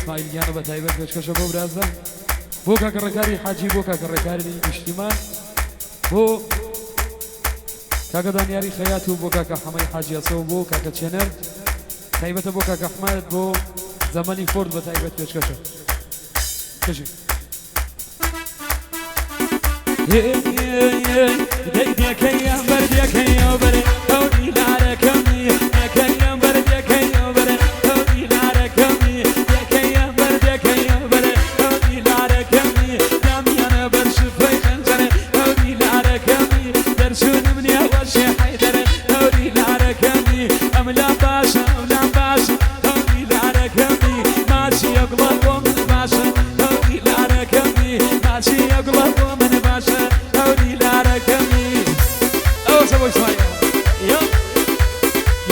ئیسماعیل گیانە بە تایبەت پێشکەشە بۆ برازە بۆ کاکە ڕێکاری حاجی بۆ کاکە ڕێکاری نیشتیمان بۆ کاکە دانیاری خەیات و بۆ کاکە حەمەی حاجی ئەسە و بۆ کاکە چێنەر تایبەتە بۆ کاکە ئەحمەد بۆ زەمەنی فۆرد بە تایبەت پێشکەشە بژی. دەیدەکەیان بەردەکەیەوە بەرێ ئەو دیلارەکەمی دەکەیان بەردەکەیەوە بەرێ ئەو دیلارەکەمی دەکەیان بەردەکەیەوە بەرێ ئەو دیلارەکەمی دامیانە بەر شفەی خەنجەرێ ئەو دیلارەکەمی دەرچوونم نییە وەشێ حەیدەرێ ئەو دیلارەکەمی ئەملا باشە ئەولام باشە ئەو دیلارەکەمی ماچی ئەگوڵە بۆ من باشە ئەو دیلارەکەمی ماچی ئەگوڵە بۆ من باشە ئەو دیلارەکەمی ئەوە بۆ ئیسماعیل یا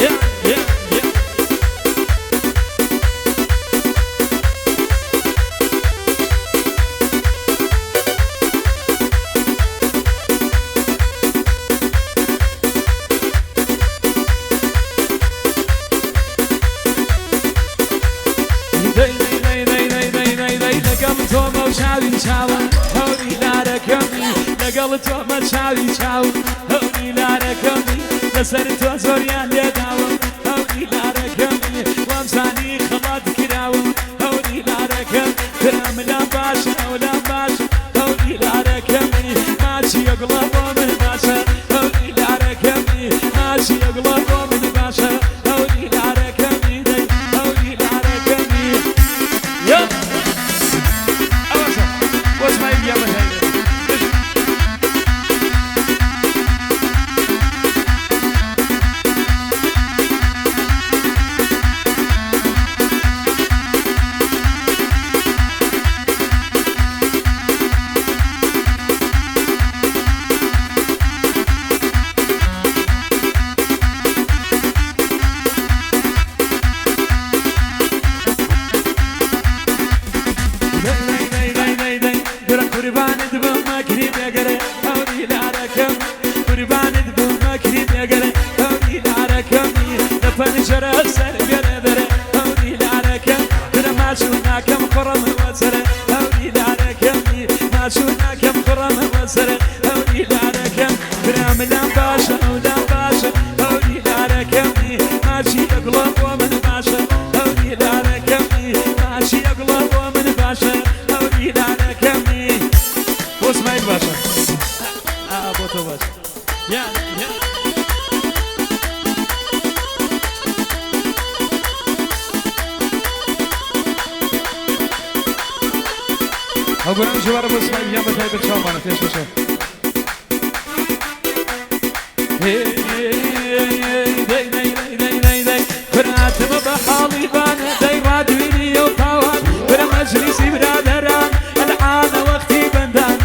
یا یا یا دەی دەی دەی دەی دەی دەی دەی دەی لەگەڵ تۆمە و چاوی چاوە ئەو دیلارەکەمی لەگەڵ تۆمە چاوی چاو ئەو دیلارەکەمی لەسەر تۆ زۆریان لێداوم ئەو دیلارەکەمی وامزانی خەڵات کراوم ئەو دیلارەکەم برام لام باشە ئەو لام باشە ئەو دیلارەکەمی ماچی ئەگوڵە بۆ من باشە ئەو دیلارەکەمی ماچی ئەگوڵە بۆ من باشە ئەو دیلارەکەمی دەی ئەو دیلارەکەمی یا ئەوەشە بۆ ئیسماعیل گیان بە تایبەت بژی. دەی دەی دەی دەی دەی برا قوربانت بم مەکری بێگەرێ ئەو دیلارەکەم قوربانت بم مەکری بێگەرێ ئەو دیلارەکەمی لە پەنجەرە سەر بێنێ دەرێ ئەو دیلارەکەم برا ماچوو ناکەم کوڕم وەسەرێ ئەو دیلارەکەمی ماچوو ناکەم کوڕم وەسەرێ ئەو دیلارەکەم برا ملام باشە ئەو لام باشە ئەو دیلارەکەمی ماچی ئەگوڵە بۆ من باشە ئەو دیلارەکەمی ماچی ئەگوڵە بۆ من باشە ئەو دیلارەکەمی بۆ ئیسماعیل باشە ئا بۆ تۆ باشە یا یا ئەو گۆرانی جوارە بۆ ئیسماعیل گیان بە تایبەت چاومانە پێشکەشە. دەی دەی دەی دەی دەی دەی براتمە بە حاڵی بانە دەی ڕادوینی ئەو پاوان برە مەجلیسی برادەران ئەلعانە وەختی بەندان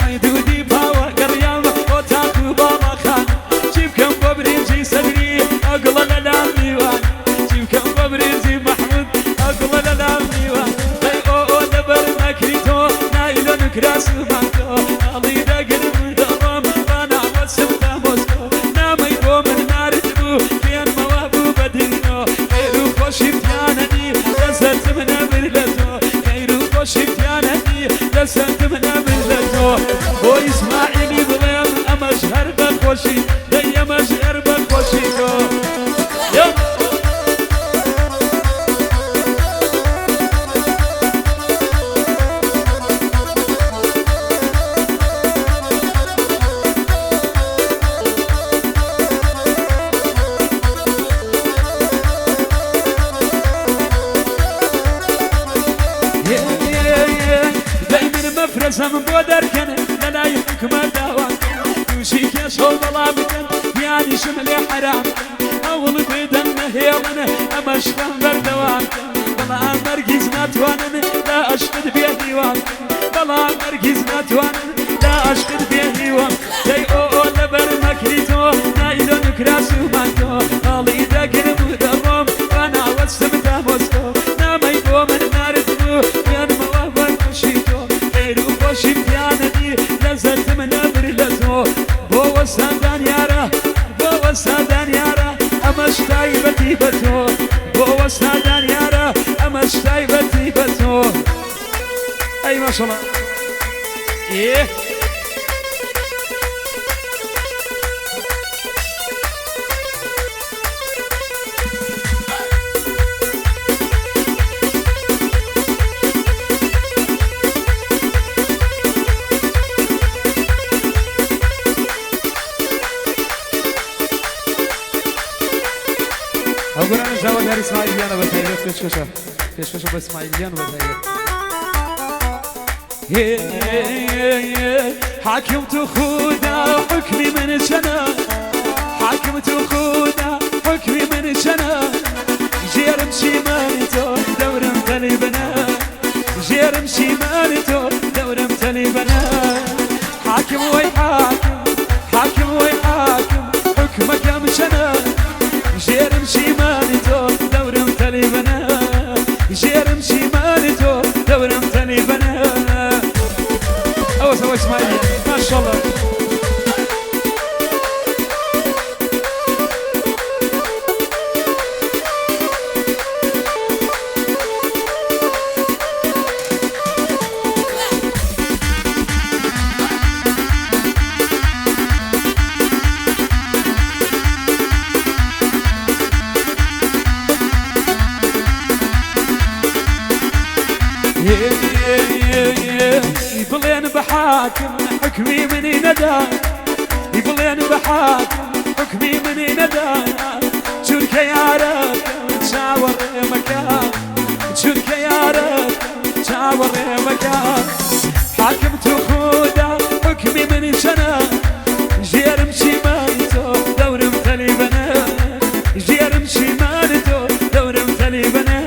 ئەی دوودی پاوە گەڕیامە بۆ تاکو باڵاخان چی بکەم بۆ برنجی سەدری ئەگوڵە لەلام میوان چی بکەم بۆ برنجی مەحمود ئەگوڵە لەلام میوان دەی ئۆ ئۆ لەبەر مەکری تۆ نایلۆن و کراس و مانتۆ ئاڵی دەگرم و دەڕۆم ڕاناوەچم تا مۆسکۆ نامەی بۆ من نارد بوو خوێنمەوە بوو بە دینۆ خەیر و خۆشیم تیانەنی لەسەرتم نەبر لە تۆ خەیر و خۆشیم تیانەنی لەسەرتم نەبر لە تۆ بۆ ئیسماعیلی بڵێم ئەمەش هەر بە خۆشی دەی ئەمەش هەر بە خۆشی تۆ یا دەی من مەفرەزەم بۆ دەرکەن لەلای حکومەت داوام تووشی کێشە و بەڵا بکەن گیانیشم لێ حەرام هەوڵ بدەن نەهێڵن ئەمەش خەم بەردەوام بەڵام هەرگیز ناتوانن لە عەشقت بێ هیوام بەڵام هەرگیز ناتوانن لە عەشقت بێ هیوام دەی ئۆ ئۆ لەبەر مەکری تۆ نایلۆن و کراس و مانتۆ هەڵی دەگرم و دەڕۆم ڕاناوەستم تا مۆسکۆ نامەی بۆ من نارد بوو خوێنمەوە بەرخۆشی تۆ خێر و خۆشیم تیانەدی لەزەتم نەبر لە تۆ بۆ وەستاندان یارە بۆ وەستاندان یارە ئەمەش تایبەتی بە تۆ بۆ وەستاندان یارە ئەمەش تایبەتی بە تۆ. دەی ماشەڵا ئێ ئەو گۆرانە ژاوەدار ئیسماعیل گیانە بە تایبەت پێشکەشە پێشکەشە بە ئیسماعیل گیان بە تایبەت. حاکم تو خودا حکمی من چنە حاکم تو خودا حکمی من چنە ژێرم شیمانی تۆ دەورم تەلی بنە ژێرم شیمانی تۆ دەورم تەلی بنە حاکم وەی حاکم حاکم وەی حاکم حکمەکەم چەنە ژێرم شیمانی تۆ دەورم تەلی بنە ژێرم شیمانی تۆ دەورم تەلی بنە ئەوە سەوە ئیسماعیل ماشاءالله. بڵێن بە حاکم حکمی منی نەدا بڵێن بە حاکم حکمی منی نەدا چونکە یارەکەم چاوەڕێ مەکە چونکە یارەکەم چاوەڕێ مەکە حاکم تو خودا حکمی منی چەنە ژێرم شیمانی تۆ دەورم تەلی بنە ژێرم شیمانی تۆ دەورم تەلی بنە.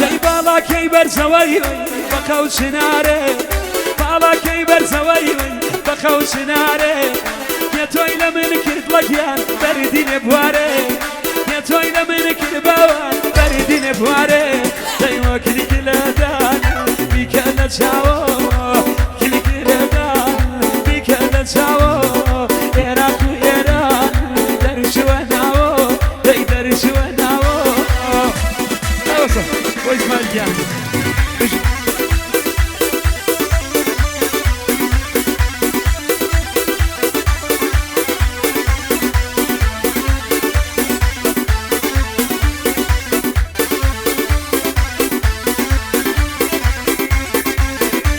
دەی باڵاکەی بەرزەوەی بە خەوچنارێ باڵاکەی بەرزەوەی بە خەوچنارێ یە تۆی لە من کرد لەگیان بەردی نەبوارێ یە تۆی لە من کرد باوان بەردی نەبوارێ دەیوە کلیک لەدان بیکە لە چاوە کلیک لەدان بیکە لە چاوە عێراق و ئێران دەرچووە ناوە دەی دەرچووە ناوە. وإسماعيل گیان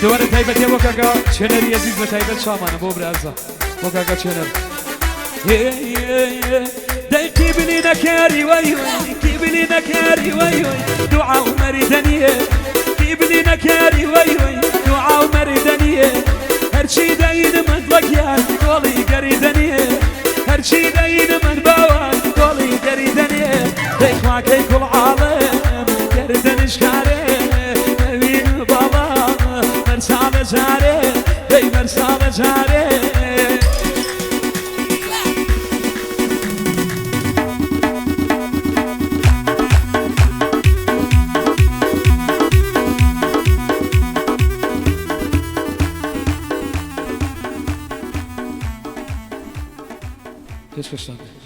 دووارە تایبەتیە بۆ کاکە چێنەری ئەزیز بە تایبەت شامانە بۆ برازە بۆ کاکە چێنەر. دەی قیبلی نەکاری وەی وەی قیبلی نەکاری وەی وەی دوعا و مەریدەنیە قیبلی نەکاری وەی وەی دوعا و مەریدەنیە هەرچی دەین من لەگیان گۆڵی گەریدەنیە هەرچی دەین من باوان گۆڵی گەریدەنیە دەی خواکەی کوڵ عاڵم گەردەنشکارێ نەوین و باڵا مەرساڵە جارێ دەی مەرساڵە جارێ. پێشکەشتان.